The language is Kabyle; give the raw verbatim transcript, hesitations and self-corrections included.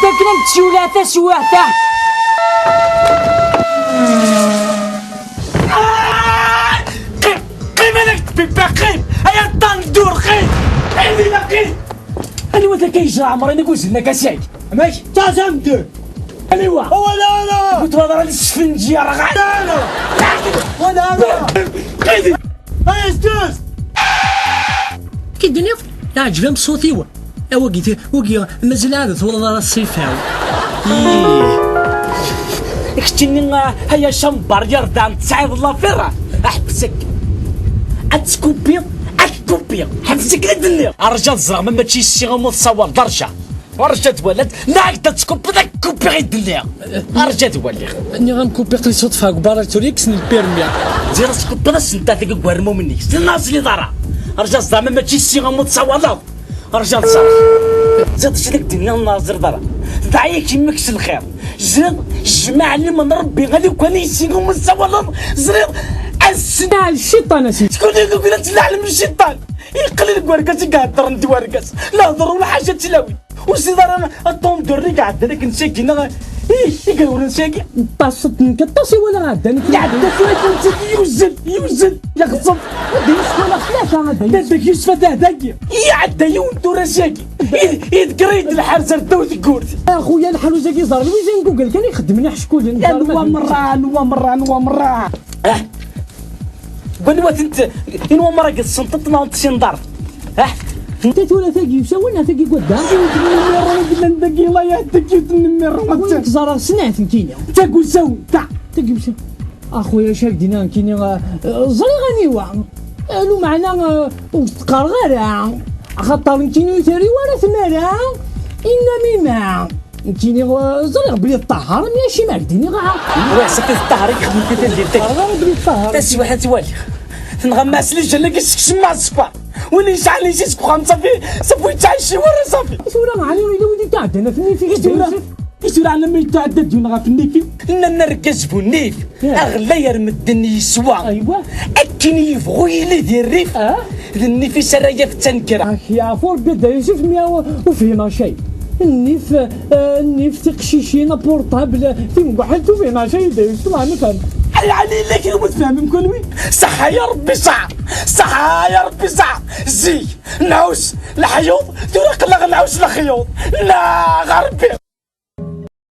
Takken am tsyula taswiɛt-a. Qqim, qqim, ad ak-d-bibba, qqim! Ay aṭṭan dur, qqim! Qqim, qqim! Anwa akka yejra ɛmer-inek uzlen akka seg? Amek? Tazam-d! Anwa? Wala, wala! Kut wala rad isfenǧi rɣan! Wala, wala! Qqim! Ay, s-, s-, Ki d-nniɣ, iɛǧeb-am ṣṣut-iw. A wagi, ti-, wagi, mazal ɛad ur twalaḍ ara ṣṣifa-w. Ih. Keččini, ah, ay acambar yerdan tesɛiḍ lafir, ah, ḥbes akka. Ad tkupiḍ, ad tkupiḍ. Ḥbes akka i d-nniɣ. Arja ad ẓreɣ ma mačči yessi umi tessawaleḍ, arja. Arja ad waliɣ. Neɣ ad tkupiḍ, ad kupiɣ i d-nniɣ. Arja ad waliɣ. Nniɣ-am kupiɣ li ṣṣut ɣef Akbar, ad tura yekksen lpirmi. Ziɣ ad tkupiḍ asentat deg ugermum-nni. Ur teẓriḍ ara. Arja ad ẓreɣ ma mačči yessi umi tessawaleḍ. Rjal ṣaḥ. Ziḍ acu d ak-d-nniɣ, ur teẓriḍ ara. Dɛa-yak yemma-k s lxir. Ziḍ, jmaɛ liman Rebbi, ali kan yessi umi tessawaleḍ, ẓriɣ, ass-, Lɛel cciṭan, a sidi. Tkun deg ugla n lɛelm n cciṭan. Yeqqel deg wergaz i iheddren d wergaz. Lehder ulac ḥaca d tilawin. Ur teẓriḍ ara aṭṭun d urrig ɛeddan akken sagi, neɣ, ih, i yewren sagi. Ṭṭaṣet nekk aṭas i walaɣ ɛeddan akken. Iɛedda tura kan sagi, yuzzel, yuzzel, yeɣṣeb. Ad d-yusef wala tlata, ad d-yusef. Dadda-k Yusef ad dagi. Iɛedda yiwen tura sagi. I, idegger-iyi-d lḥerz ar ddaw tewwurt. A xuya, lḥerz-agi ẓer, lwizan Google kan ixeddmen iḥeckulen. Anwa merra, anwa merra, anwa merra? Ah. Deg wanwa-tent, inwa merra deg tsenṭeḍt neɣ n tsinḍart? Ah. Ta tura tagi usawen, a tagi gwadda? Yiwet n nnimirra i yellan dagi, la iɛedda yiwet n nnimirra. Win ẓerreɣ snat nekkini. Tagi usawen, ta. Tagi usawen. A xuya, acu ak-d-iniɣ nekkini, eh, ẓriɣ aniwa. Eh, lumeɛna, eh, ur s-qqareɣ ara. Axaṭer nekkini ur terriw ara tmara. Inna mima. Nekkini, eh, ẓriɣ belli teṭṭahar, mi acimi ak-d-iniɣ, ah. Wa, s-, teṭṭahar i yexdem kan tameddit-agi. Ẓriɣ ara belli teṭṭahar. Taswiɛt ad twaliɣ. Tenɣa Mass Lijel-agi sekcem mɛa ṣṣfa. Win yesɛan yessi seg uxxam, ṣafi, ṣafi ur yettɛici wara, ṣafi. Tura, ɛni yella win i d-iɛeddan ɣef nnif-ik? I tura, i tura, ɛni ma yetɛedda-d yiwen ɣef nnif-iw? Nnan argaz bu nnif, yeah, aɣlay ar medden yeswa. Aywa. Akken yebɣu yili di rrif, ah, d nnif-is ara yaf d tanekkra. Ak yeɛfu Rebbi a Dda Yusef, mi ur fhimeɣ cay. Nnif, eh, nnif, tiqcicin, apurṭabl, timguḥelt, ur fhimeɣ cay a Dda Yusef, ma nefhem. Lɛali, yella kra ur tfehmem kunwi? Ṣaḥa ya Rebbi, ṣaḥa! Ṣaḥa ya Rebbi, ṣaḥa! Zik! Nɛuss leḥyuḍ, tura aql-aɣ nɛuss lexyuḍ. Neɣ a Rebbi!